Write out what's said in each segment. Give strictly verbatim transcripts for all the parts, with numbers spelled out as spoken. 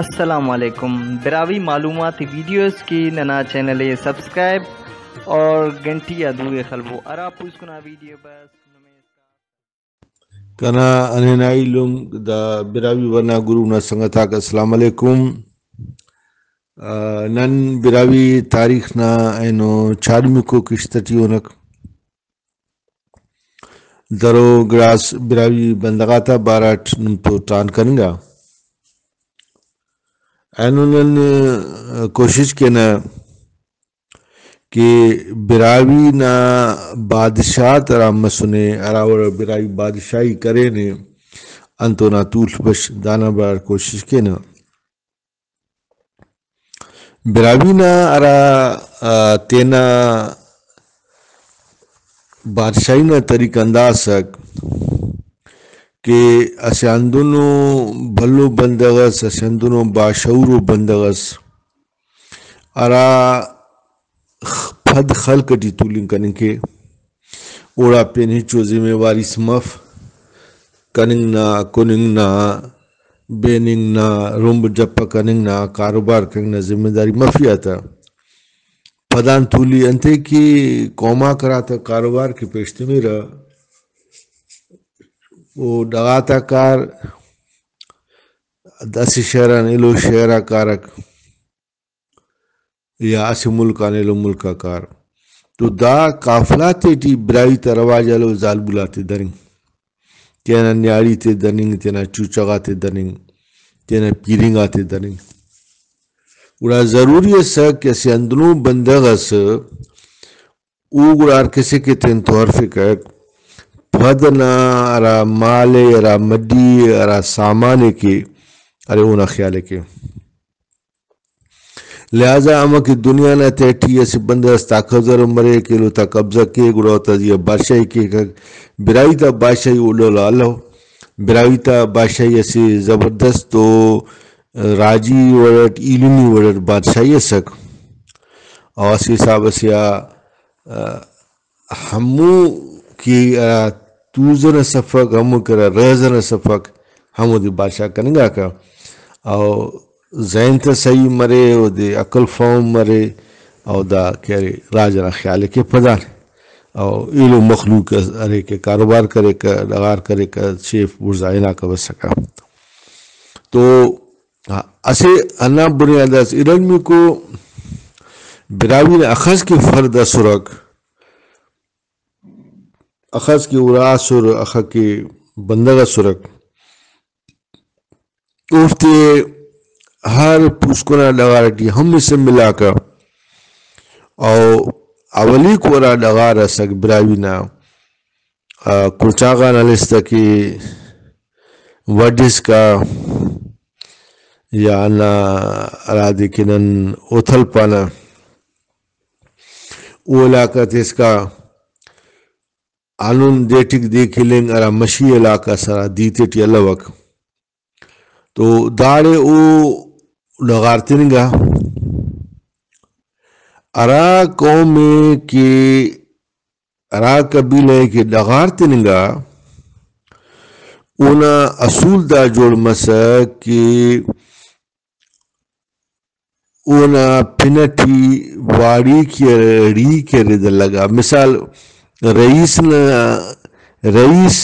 السلام علیکم۔ براہوئی معلوماتی ویڈیوز کی ننا چینل ءِ سبسکرائب اور گھنٹی آ دو ءِ خلبو، ہرا پوسکنا ویڈیو بس نمے۔ کنا ہنینائی لنگ دا براہوئی ورنا گروپ نا سنگت آک السلام علیکم۔ آ، نن براہوئی تاریخ نا اینو چارمیکو کشت ٹی اونک درو گڑاس براہوئی بندغ آتا بارہ اٹ نم تو تران کننگا۔ اینو نن، آ، کوشش کینہ کہ براہوئی نا بادشاہ ہرا مسنے، ہرا وڑ براہوئی بادشاہی کرینے، انتونا تول بش دانا بار کوشش کینہ۔ براہوئی نا ہرا، آ، تینا بادشاہی نا طریقہ ہندا اسک کہ اسہ ہندنو بھلو بندغ اس، اسہ ہندنو باشعورو بندغ اس، ہرا خ-، پد خلق ٹی تولنگ کننگ کے، اوڑا پین ہچو ذمہ واریس مف، کننگ نا، کننگ نا، بیننگ نا، رمب جپہ کننگ نا، کاروبار کننگ نا ذمہ داری مفیا تہ۔ پدان تولی انتے کہ قوم آک ہراتہ کاروبار کہ پیش تمرہ، او ڈغاتا کار، اسہ شہر آن ایلو شہر آ کارک، یا اسہ ملک آن ایلو ملک آ کار۔ تو دا قافلہ تیٹی براہوئی تا رواج آلو زالبول آتے درنگ، تینا نیاڑی تے دننگ، تینا چوچہ غاتے دننگ، تینا پیرنگ آتے دننگ۔ گڑا ضروری ئسک کہ اسہ ہندنو بندغ ئس او گڑا ہر کس ئے کہ تین تو ہرفکہ، پد ئنا ہرا مال ئے، ہرا مڈی ئے، ہرا سامان ئے کہ ارے اونا خیال ئے کے۔ لہذا امر کہ دنیا نا تہٹی اسہ بندغ ئس طاقتور مریک، ایلو تا قبضہ کے، گڑا اوتا زیہا بادشاہی کیک۔ براہوئی تا بادشاہی او ڈولا الو۔ براہوئی تا بادشاہی اسہ زبردست و راجی وڑ ئٹ، ایلمی وڑ ئٹ بادشاہی ئسک۔ او اسہ حساب ئسے آ، آ، ہمو کہ ہرا توزہ ئنا سفک، ہمو کہ ہرا رہزہ ئنا سفک، ہمودے بادشاہ کننگاکہ۔ او ذہن تہ صحیح مرے، اودے عقل فہم مرے، او دا کہ ارے راج ئنا خیال ئے کے پدان۔ او ایلو مخلوق ارے کہ کاروبار کریکہ، ڈغار کریکہ، شیف بڑزا ہناکہ بسکہ۔ تو اسہ ہندا بنیاد اس ارٹمیکو براہوئی نا اخس کہ فرد اسرک، اخس کہ اُرا اسر، اخہ کہ بندغ اسرک، اوفتے ہر پوسکن آ ڈغار ٹی ہمسہ ملاکہ۔ او اولیکو ہرا ڈغار اسک براہوئی نا، آ، کل چاغان ہلس تہ کہ وڈھ اسکا یا ہندا ہرادے کہ نن اوتھل پانہ، او علاقہ تیسکا ہندن دے ٹک دے کلنگ ہرا مشی علاقہ اس ہرا دی تیٹی الوک۔ تو داڑے او ڈغار تننگا۔ ہرا قوم ءِ کہ ہرا قبیلہ ءِ کہ ڈغار تننگا، اونا اصول دا جوڑ مسک کہ اونا پن ٹی واڑی کہ ارے، ڑی کہ ارے دلہ غا۔ مثال، رئیس نا، رئیس،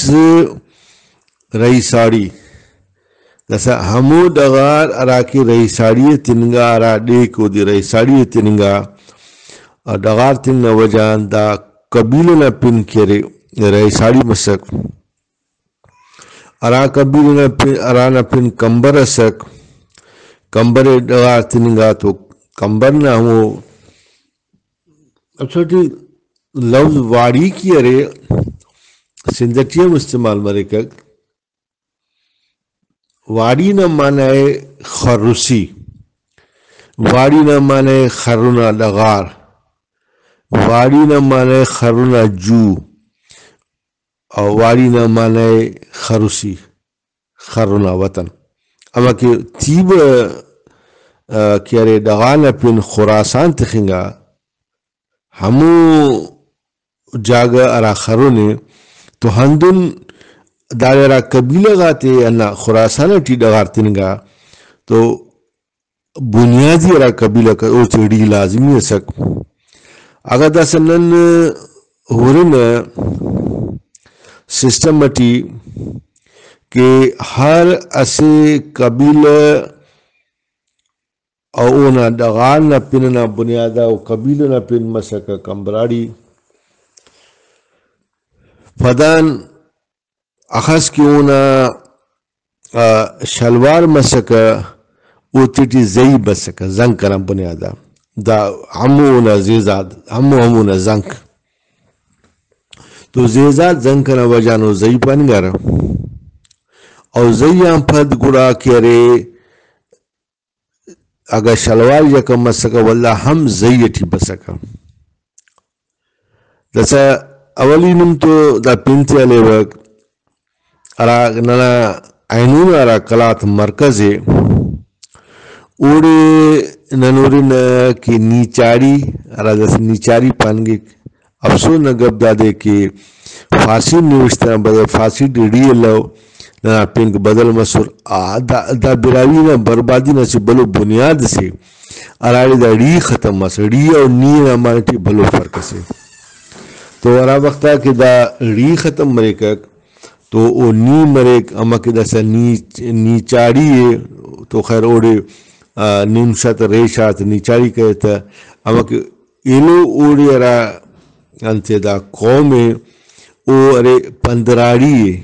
رئیساڑی۔ داسہ ہمو ڈغار ہراکہ رئیساڑی ءِ تننگا، ہرا ڈیک اودے رئیساڑی ءِ تننگا، ڈغار تننگ نا وجہ آن دا قبیلہ نا پن کہ ارے، رئیساڑی مسک۔ ہرا قبیلہ نا پن، ہرانا پن کمبر ئسک، کمبر ءِ ڈغار تننگا تو کمبر نا ہمو اسٹ لفظ واڑی کہ ارے، سندھ ٹی ہم استعمال مریکک۔ واڑی نا معنی ءِ خرسی، واڑی نا معنی ءِ خرنا ڈغار، واڑی نا معنی ءِ خرنا جو، او واڑی نا معنی ءِ خرسی، خرنا وطن۔ ہمہ کہ تیبہ، آ، کہ ارے ڈغار نا پن خراسان تخنگا، ہمو جاگہ ہرا خرنے تو ہندن داڑے ہرا قبیلہ غاتے ہندا خراسان ٹی ڈغار تننگا تو بنیادی ہرا قبیلہ ک-، اوٹی ڈی لازمی ئسک۔ اگہ داسہ نن ہُرنہ سسٹم اٹی کہ ہر اسہ قبیلہ و اونا ڈغار نا پن ئنا بنیاد آ او قبیلہ نا پن مسکہ کمبراڑی۔ پدان اخس کہ اونا، آ، شلوار مسکہ، اوتے ٹی زئی بسکہ زنک ئنا بنیاد آ۔ دا ہمو اونا زیزاد، ہمو ہمو اونا زنک۔ تو زیزاد زنک ئنا وجہ آن او زئی پاننگارہ۔ او زئی آن پد گڑا کہ ارے، اگہ شلوار یکہ مسکہ، ولدا ہم زئی ٹی بسکہ۔ داسہ اولی نم تو دا پن تے ہلیوک، ہرا ننا اینو نا ہرا قلات مرکز ءِ، اوڑے نن ہُرنہ کہ نیچاڑی، ہرا داسہ نیچاری پاننگک۔ افسوس نا گپ دادے کہ فارسی نوشتہ نا بدل فارسی ڈی ایلو ننا پنک بدل مسر۔ آ، دا، دا براہوئی نا بربادی نا اسہ بھلو بنیاد اسے، ہراڑے دا ڑی ختم مس۔ ڑی و نی نا معنی ٹی بھلو فرق اسے۔ تو ہرا وخت آ کہ دا ڑی ختم مریکک تو او نی مریک، امر کہ داسہ نی، نی چاڑی ءِ تو خیر اوڑے، آ، نیم شت ریش آت نی چاڑی کرے تہ امر کہ ایلو اوڑے ہرا انتے دا قوم ءِ، او ارے پندراڑی ءِ۔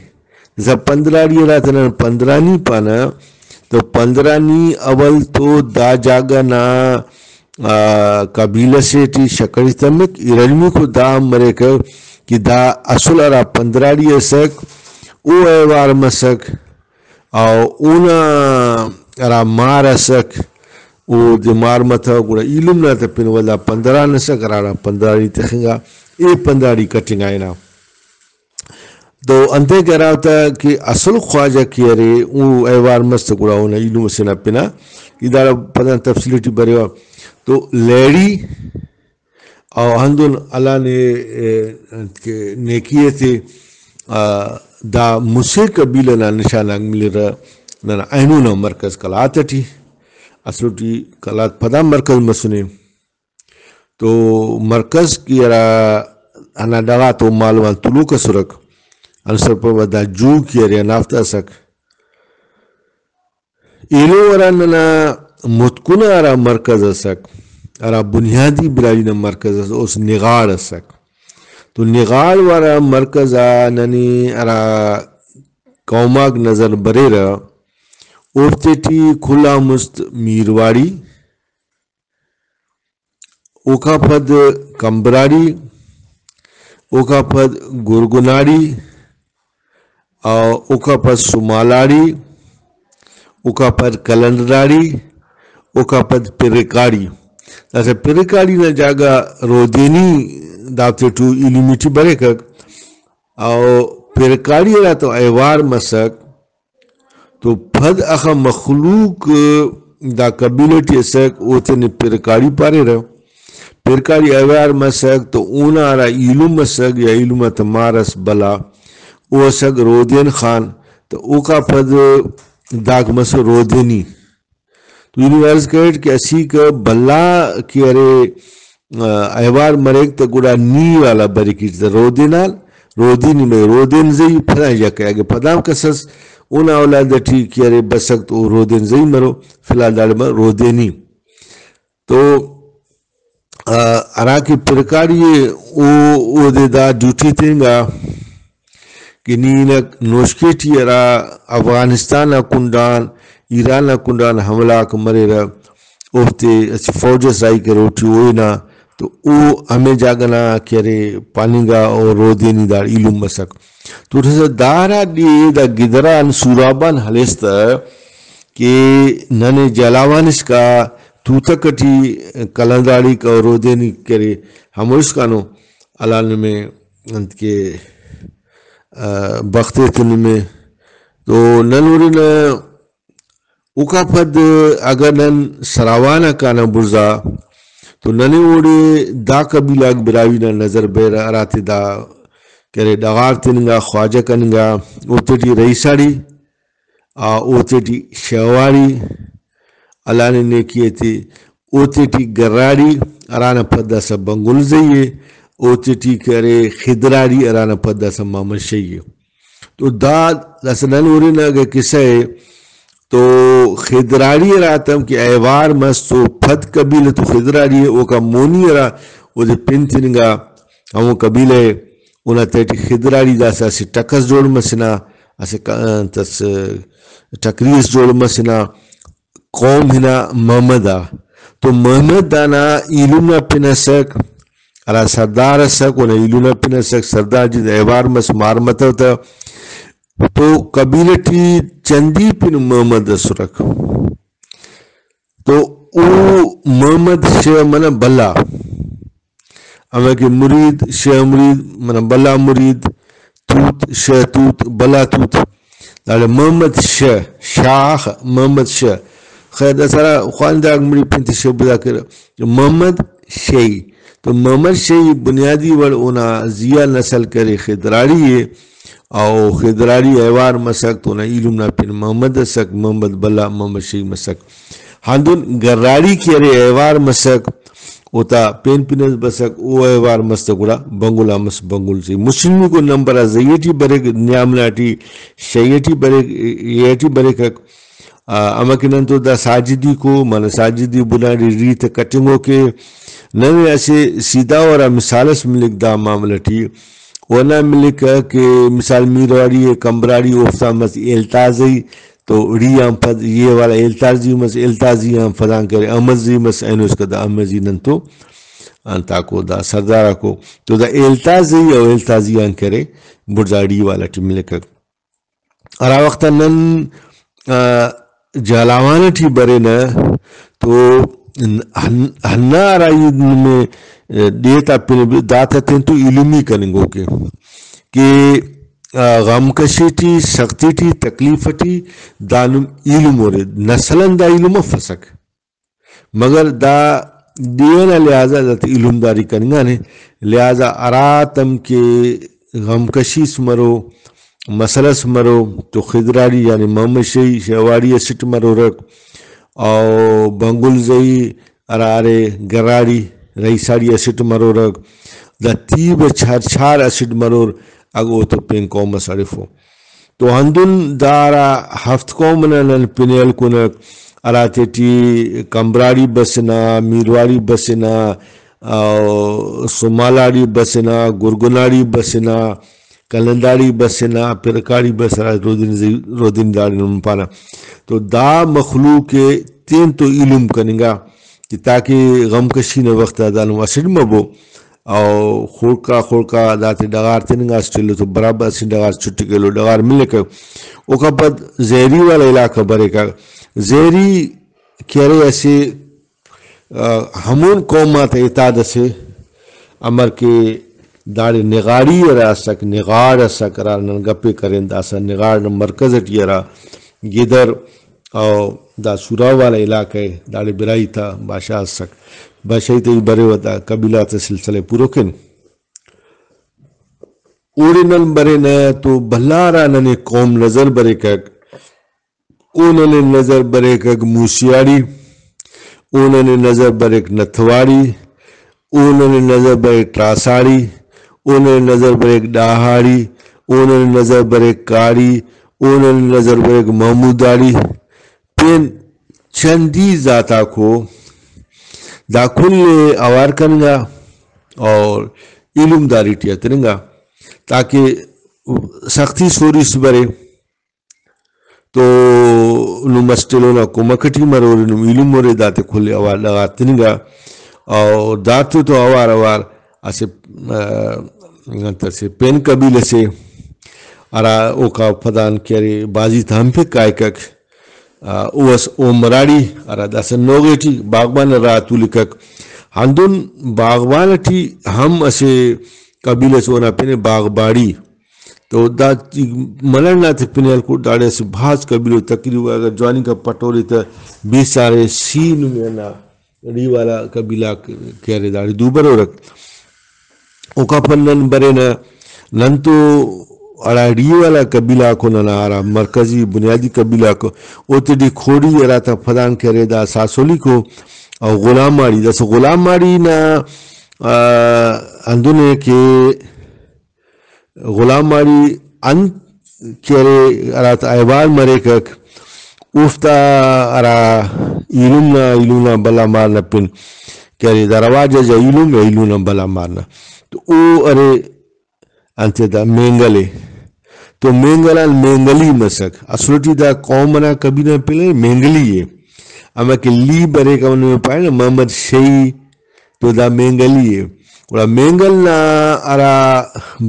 داسہ پندراڑی ہرا تہ نن پندرانی پانہ، تو پندرانی اول تو دا جاگہ نا، آ، قبیلہ سے ٹی شکل تمک، ارڑمیکو دا ہم مریکہ کہ دا اصل ہرا پندراڑی اسک، او ایوار مسک۔ او اونا ہرا مار اسک، اودے مار متو، گڑا ایلم نا تہ پن ولدا پندران اسک، ہراڑان پندراڑی تخنگا، اے پندراڑی کٹنگا ہنا۔ تو انتئے کہ ہراتا کہ اصل خواجہ کہ ارے، او ایوار مس تہ گڑا اونا ایلم اسے نا پنا، ای داڑا پدان تفصیل ٹی بریوہ۔ تو لیڑی، او ہندن اللہ نے، اے، انت کہ نیکی ایتے، آ، دا مسہ قبیلہ نا نشان آک ملرہ ننا اینو نا مرکز قلات ٹی، اسل ٹی قلات پدا مرکز مسنے۔ تو مرکز کہ ہرا ہندا ڈغار تو مالو آن تولوک اسرک، ہندا سرپند دا جو کہ ارے ہندافتا اسک۔ ایلو ہرا ننا متکن آ ہرا مرکز اسک، ہرا بنیادی براہوئی نا مرکز اس، اس نغاڑ اسک۔ تو نغاڑ وارا مرکز آ ننے ہرا قوم آک نظر بریرہ، اوفتے ٹی کل آن مست میرواڑی، اوکا پد کمبراڑی، اوکا پد گرگناڑی، آ، اوکا پد سمالاڑی، اوکا پد کلندراڑی، اوکا پد پرکاڑی۔ داسہ پرکاڑی نا جاگہ رودینی دافتے ٹو ایلمی ٹی بریکک۔ او پرکاڑی ہرا تو ایوار مسک، تو پد اخہ مخلوق دا قبیلہ ٹی اسک، اوتینے پرکاڑی پاریرہ۔ پرکاڑی اوار مسک تو اونا ہرا ایلم اسک یا ایلم آتا مار اس بھلا، او اسک رودین خان، تو اوکا پد داک مسر رودینی۔ تو ای نی عرض کریٹ کہ اسیکہ بھلا کہ ارے، آ، ایوار مریک تہ گڑا نی والا بریک ایٹ تہ رودینال، رودینی مریک، رودین زئی پدا یکہ، اگہ پدام کس اس اونا اولاد ٹی کہ ارے بسک تو او رودین زئی مرو، فی الحال داڑے مرو رودینی۔ تو آ، ہراکہ پرکاری ءِ، او، اودے دا ڈیوٹی تننگا کہ نی ہنک نوشکے ٹی ہرا افغانستان نا کنڈان، ایران نا کنڈان حملہ غاک مریرہ، اوفتے اسہ فوج اس راہی کرے اوٹی، او ہنا تو او ہمے جاگہ نا کہ ارے پاننگا او رودینی داڑے ایلم مسک۔ تو داسہ دا ہرا ڈیہہ دا گدران سوراب آن ہلیس تہ کہ ننے جھلاوان اسکا توتک ٹی قلندراڑیک اور رودینیک کرے، ہمو اسکانو اللہ نمے انت کہ، آ، بخت ایتہ نمے۔ تو نن ہُرنہ اوکا پد اگہ نن سراوان آ کانہ بڑزا تو ننے اوڑے دا قبیلہ غاک براہوئی نا نظر بریرہ ہراتے دا کہ ارے ڈغار تننگا، خواجہ کننگا، اوتے ٹی رئیساڑی، آ، اوتے ٹی شہواڑی، اللہ نے نیکی ایتے۔ اوتیٹی گراڑی ہرانا پد داسہ بنگل زئی ءِ، اوتیٹی کہ ارے خدراڑی ہرانا پد داسہ محمد شہی ءِ۔ تو دا داسہ نن ہُرنہ اگہ کسہ ءِ تو خدراڑی ہراتم کہ ایوار مس تو پد قبیلہ تو خدراڑی ءِ، اوکا مونی ہرا اودے پن تننگا ہمو قبیلہ ءِ، اونا تہٹی خدراڑی داسہ اسہ ٹک ئس جوڑ مسنا، اسہ ک-، انت ئس، ٹکری ئس جوڑ مسنا۔ قوم ہنا محمد آ۔ تو محمد دانا ایلم نا پن ئسک، ہرا سردار ئسک، اونا ایلم نا پن ئسک، سردار جد ایوار مس، مار متو تہ۔ تو قبیلہ ٹی چندی پن محمد ئسرک۔ تو او محمد شہ منہ بھلا۔ ہمے کہ مرید، شہ مرید، منہ بھلا مرید، توت، شہ توت، بھلا توت۔ داڑے محمد شہ، شاہ محمد شہ۔ خیر، داسہ ہرا خواندہ آک مڑی پن تے شہ بدا کرے۔ محمد شہی۔ تو محمد شہی بنیادی وڑ اونا زی آ نسل کرے خدراڑی ءِ۔ او خدراڑی ایوار مسک تو اونا ایلم نا پن محمد ئسک، محمد بھلا، محمد شہی مسک۔ ہندن گراڑی کہ ارے ایوار مسک، اوتا پین پن ئس بسک، او ایوار مس تہ گڑا بنگل آ مس، بنگل زئی۔ مسلمیکو نمبر آ زئی ٹی بریک، نیام نا ٹی شئی ٹی بریک، اے ٹی بریکک۔ آ، امر کہ نن تو دا ساجدی کو، معنی ساجدی بناڑی ریت کٹنگو کہ نن اسہ سیدھا و ہرا مثال اس ملک دا معاملہ ٹی۔ اونا ملک کہ مثال میرواڑی ءِ، کمبراڑی اوفتا مس ایلتازئی، تو ڑی آن پد یہ والا ایلتازی مس، ایلتازی آن پدان کرے احمد زئی مس، اینو اسکا دا احمد زئی نن تو انتاکو دا سرداراکو۔ تو دا ایلتازئی او ایلتازی آن کرے بڑزاڑی والا ٹی ملکک۔ ہرا وخت آ نن، آ، جھالاوان ٹی برینہ تو ہن-، ہن-، ہندا ہرا ہیت نمے، آ، ڈیہہ تا پن داتا تین تو ایلمی کننگوکے کہ، آ، غم کشی ٹی، سختی ٹی، تکلیف ٹی دانم ایلم اورے، نسل آن دا ایلم افسک۔ مگر دا ڈیہہ نا لحاظ آ داتے ایلمداری کننگانے، لہٰذا ہراتم کہ غم کشی اس مرو، مسئلہ اس مرو تو خضدراڑی یعنی محمد شہی شہواڑی اسٹ مرورک، او بنگل زئی ہرا ارے گراڑی رئیساڑی اسٹ مرورک، دا تیب اچ ہر چھار اسٹ مرور، اگہ اوتو پین قوم اس اڑفو۔ تو ہندن دا ہرا ہفت قوم ئنا نن پن ءِ ہلکنک، ہراتے ٹی کمبراڑی بسنہ، میرواڑی بسنہ، او سمالاڑی بسنہ، گرگناڑی بسنہ، کلنداڑی بسنہ، پرکاڑی بس ہرا رودن زی-، رودن داڑے نن پانہ۔ تو دا مخلوق ءِ تین تو ایلم کننگا کہ تاکہ غم کشی نا وخت آ دانو اسٹ مبو۔ او خڑکا خڑکا داتے ڈغار تننگا اسٹ ایلو تو برابر اسہ ڈغار چھٹک ایلو ڈغار ملکہ۔ اوکا پد زہری والا علاقہ بریکہ۔ زہری کہ ارے اسہ، آ، ہمون قوم آتا اتحاد اسے، امر کہ داڑے نغاڑی ہرا اسک، نغاڑ اسک ہرا نن گپے کرین، داسہ نغاڑ نا مرکز ٹی ہرا گدر او دا سورا والا علاقہ ءِ، داڑے براہوئی تا بادشاہ اسک۔ بادشاہی تے ای بریوہ دا قبیلہ غاتا سلسلہ ءِ پورو کن۔ اوڑے نن برینہ تو بھلا ہرا ننے قوم نظر بریکک، او ننے نظر بریکک موسیاڑی، او ننے نظر بریک نتھواڑی، او ننے نظر بریک ٹراساڑی، او ننے نظر بریک ڈاہاڑی، او ننے نظر بریک کاڑی، او ننے نظر بریک محموداڑی۔ پین چندی ذات آکو دا کل ءِ اوار کننگا اور ایلمداری ٹی ہتننگا تاکہ سختی سوریس برے۔ تو نم اسٹ ایلو نا کمک ٹی مرورے، نم ایلم مرے، داتے کل اوار ڈغار تننگا۔ اور داتے تو اوار اوار اسہ، آ، انت اسہ پین قبیلہ سے ہرا اوکا پدان کہ ارے بازی تا ہم پک کائکک۔ آ، او اس او مراڑی ہرا داسہ نوغے ٹی باغبان نا راہ تولکک۔ ہندن باغبان ٹی ہم اسہ قبیلہ سے اونا پن ءِ باغباڑی۔ تو دا ملنڈ نا تے پن ءِ ہلکر، داڑے اسہ بھاز قبیلو تقریباً اگر جوانی کا پٹورے تہ بیست آرے سی نمے نا ڑی والا قبیلہ کہ ارے داڑے دو برورک۔ اوکا پد نن برینہ، نن تو ہراڑی والا قبیلہ آکو، ننا ہرا مرکزی بنیادی قبیلہ آکو، اوتے ٹی کھوڑی ہراتان پدان کہ ارے دا ساسولیکو او غلام ماڑی، داسہ غلام ماڑی نا، آ، ہندن ءِ کہ غلام ماڑی انت کہ ارے ہراتا احوال مریکک، اوفتا ہرا ایلم نا، ایلم نا بھلا مار نا پن کہ ارے دا رواج آ جا ایلم یا ایلم نا بھلا مار نا، تو او ارے انتے دا مینگل ءِ۔ تو مینگل آن مینگلی مسک۔ اصل ٹی دا قوم انا قبیلہ پن مینگلی ءِ۔ ہمہ کہ لی بریک، ہمو نمے پارینہ محمد شہی، تو دا مینگلی ءِ۔ گڑا مینگل نا ہرا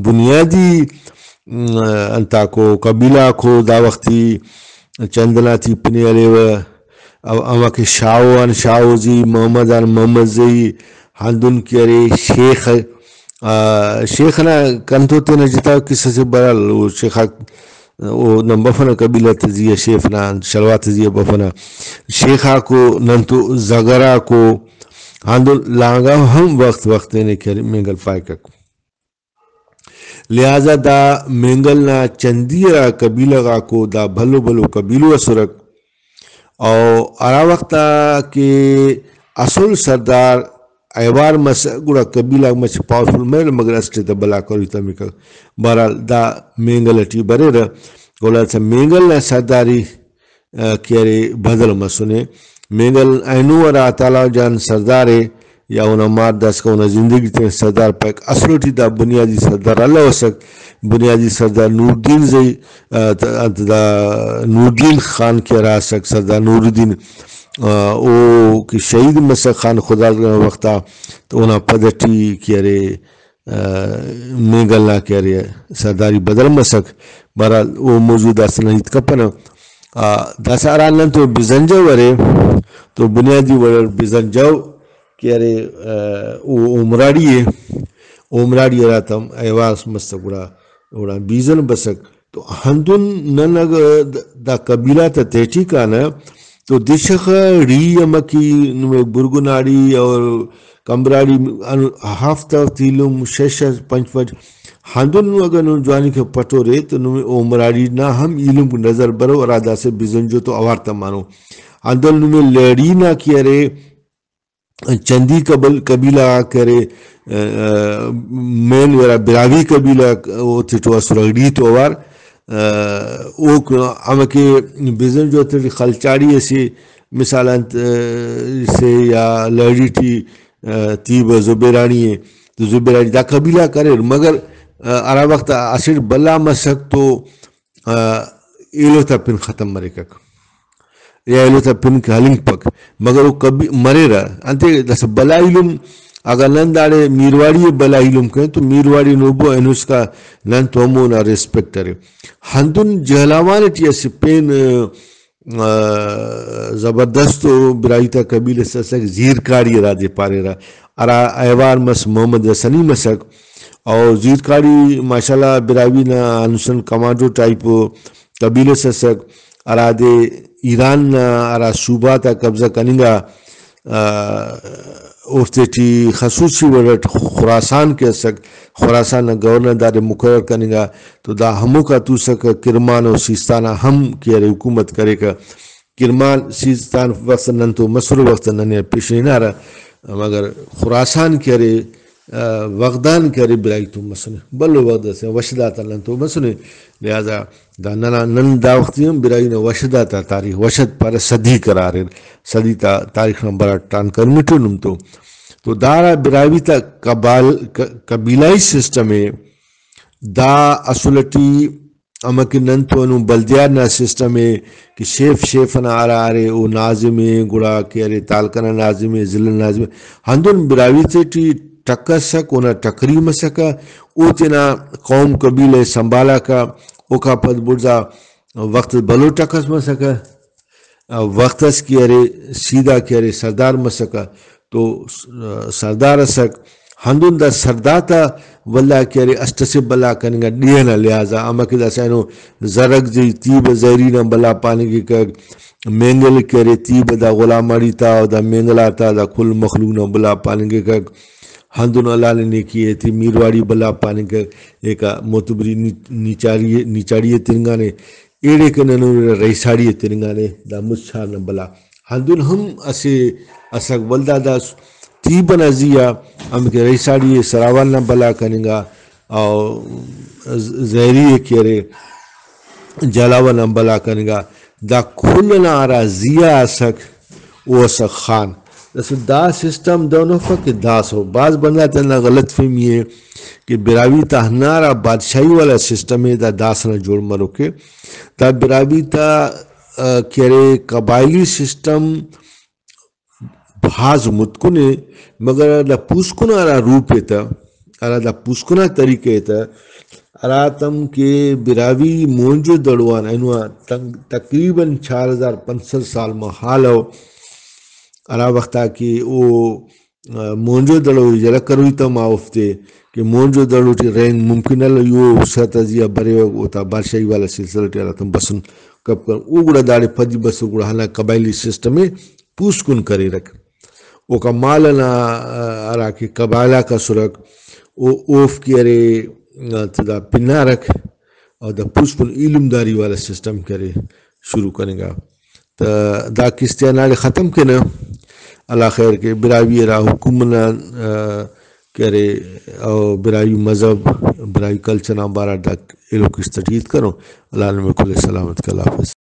بنیادی، م، انتاکو قبیلہ آکو دا وختی چند نا تی پنے ہلیوہ، او-، ہمہ کہ شاہو آن شاہو زئی، محمد آن محمد زئی، ہندن کہ ارے شیخ، آ، شیخ نا کنتو تینا جتا قصہ سے، بہرحال او شیخ آک، او نن بفنہ قبیلہ تے زی آ، شیف نا شلوا تے زی آ بفنہ۔ شیخ آکو، ننتو زگر آکو، ہندن لانگا ہم وخت وخت تینے کہ ارے مینگل پائکک۔ لہذا دا مینگل نا چندی ہرا قبیلہ غاکو دا بھلو بھلو قبیلو ئسرک۔ او ہرا وخت آ کہ اسل سردار ایوار مس، گڑا قبیلہ آک مچہ پاورفل مریر، مگر اسٹ ئے تہ بھلا کروئی تمکہ۔ بہرحال دا مینگل ٹی بریرہ، گڑا داسہ مینگل نا سرداری آ، کہ ارے بدل مسنے۔ مینگل اینو ہرا تالان جان سردار ءِ یا اونا مار داسکان اونا زندگی تینا سردار پائک۔ اسل ٹی دا بنیادی سردار الوسک، بنیادی سردار نوردین زئی، آ، ت-، انت دا نوردین خان کہ ہرا اسک، سردار نوردین، آ، او کہ شہید مسک خان خداداد نا وخت آ، تو اونا پد ٹی کہ ارے آ، مینگل نا کہ ارے سرداری بدل مسک۔ بہرحال او موضوع داسہ نن ہیت کپنہ۔ آ، داسہ ہرا نن تو بزنجو ارے تو بنیادی وڑ بزنجو کہ ارے، آ، او عمراڑی ءِ، عمراڑی ہراتم ایواس مس گڑا اوڑان بیزن بسک۔ تو ہندن نن اگہ د-، دا قبیلہ تا تہٹی کانہ تو دشخہ ڑی امکی نمے برگناڑی اور کمبراڑی ان-، ہفت ہفت ایلم شش شش پنچ پنچ ہندن اگہ نن جوانی کہ پٹورے تو نمے عمراڑی نا ہم ایلم نظر برو، ہرا داسہ بزنجو تو اوار تمانو۔ ہندن نمے لہڑی نا کہ ارے، چندی قبل-، قبیلہ غاک ارے، آ، آ، مین ہرا براہوئی قبیلہ غاک اوتیٹو اسر اگڑی تو اوار، آ، اوک ہمکہ بزنجو تیٹی خلچاڑی اسے مثال انت، آ، سے یا لہڑی ٹی، آ، تیبہ زبیراڑی ءِ، تو زبیراڑی دا قبیلہ غاک اریر، مگر، آ، ہرا وخت اسٹ بھلا مسک تو، آ، ایلو تا پن ختم مریکک یا ایلو تا پن کہ ہلنگپک، مگر او کبھی مریرہ۔ انتے داسہ بھلا ایلم اگہ نن داڑے میرواڑی ءِ بھلا ایلم کرین تو میرواڑی نوبو اینو اسکا نن تو ہمو نا ریسپیکٹ ارے۔ ہندن جہلاوان ٹی اسہ پین، آ، زبردست و براہوئی تا قبیلہ اس اسک، زیرکاڑی ہرادے پاریرہ، ہرا ایوار مس محمد حسنی مسک۔ او زیرکاڑی ماشاءاللہ براہوئی نا ہندن کمانڈو ٹائپ قبیلہ اس اسک، ہرادے ایران نا ہرا صوبہ تا قبضہ کننگا، آ، اوفتے ٹی خصوصی وڑ اٹ خراسان کہ اسک، خراسان نا گورنر دادے مقرر کننگا، تو دا ہموکا توسکہ، کرمان و سیستان آ ہم کہ ارے حکومت کریکہ۔ کرمان، سیستان وخت نن تو مسرہ، وخت ننے پیش ہنارہ، مگر خراسان کہ ارے، آ، وغدان کہ ارے براہوئی تو مسنے، بھلو وغد اسے وشدات آ نن تو مسنے۔ لہذا دا ننا، نن دا وخت ہم براہوئی نا وشدات آ تاریخ، وشد پارہ صدی قرار ارے، صدی تا تاریخ نا برا ٹان کرمٹو نم تو۔ تو دارا براہوئی تا قبال-، ق-، قبیلائی سسٹم ءِ، دا اصل ٹی امر کہ نن تو ہندن بلدیات نا سسٹم ءِ کہ شیف شیف ئنا ہرا ارے او ناظم ءِ، گڑا کہ ارے تعلقہ نا ناظم ءِ، ضلع نا ناظم ءِ، ہندن براہوئی تیٹی ٹک ئسک، اونا ٹکری مسکہ، او تینا قوم قبیلہ ءِ سنبھالاکہ، اوکا پد بڑزا وخت اس بھلو ٹک ئس مسکہ، وخت اس کہ ارے سیدھا کہ ارے سردار مسکہ۔ تو س-، سردار ئسک، ہندن دا سردار تا ولدا کہ ارے اسٹ اسے بھلا کننگ آ ڈیہہ نا لحاظ آ، امر کہ داسہ اینو زرک زی تیبہ زہری نا بھلا پاننگکہ، مینگل کہ ارے تیبہ دا غلام ماڑی تا و دا مینگل آتا دا کل مخلوق نا بھلا پاننگکہ۔ ہندن اللہ نے نیکی ایتے، میرواڑی بلا پاننگ کہ ایکا معتبری نی-، نیچاڑی، نیچاڑی ءِ تننگانے، ایڑے کہ نن رئیساڑی ءِ تننگانے، دا مچ چھار نا بلا۔ ہندن ہم اسہ اسک ولدا دا تیب ئنا زی آ ہمکہ رئیساڑی ءِ سراوان نا بلا کننگا، او زہری ءِ کہ ارے جھلاوہ نا بلا کننگا۔ دا کل ئنا ہرا زی آ اسک، او اسک خان۔ داسہ دا سسٹم دہن افک کہ داسہ بھاز بندغ آتے ہندا غلط فہمی ءِ کہ براہوئی تا ہندا ہرا بادشاہی والا سسٹم ءِ، دا داسہ نا جوڑ مروک ءِ۔ دا براہوئی تا، آ، کہ ارے قبائلی سسٹم بھاز متکن ءِ، مگر ہرا پوسکن آ ہرا روپ ءِ تہ، ہرا دا پوسکن آ طریقہ ءِ تہ، ہراتم کہ براہوئی موہنجو دڑو آن اینو آ تن-، تقریباً چار ہزار پنچ سد سال مہالو، ہرا وخت آ کہ او، آ، موہنجو دڑو یلہ کروئی تما اوفتے کہ موہنجو دڑو ٹی رہینگ ممکن الو، ای او سطح زی آ بریوہ، اوتا بادشاہی والا سلسلہ ٹی ہراتم بسن کپ کر، او گڑا داڑے پدی بسر، گڑا ہندا قبائلی سسٹم ءِ پوسکن کریرک۔ اوکا مال ئنا، آ، ہراکہ قبائل آک اسرک، او-، اوفک ارے، آ، دا پنارک، اور دا پوسکن ایلمداری والا سسٹم کہ ارے شروع کننگا۔ تہ دا کستے آن داڑے ختم کینہ۔ اللہ خیر کے، براہوئی ہرا حکم نا، آ، کہ ارے، او براہوئی مذہب، براہوئی کلچر نا بارہ دا ایلو کست ٹی ہیت کرو۔ اللہ نمے کل ءِ سلامت کے۔ اللہ حافظ۔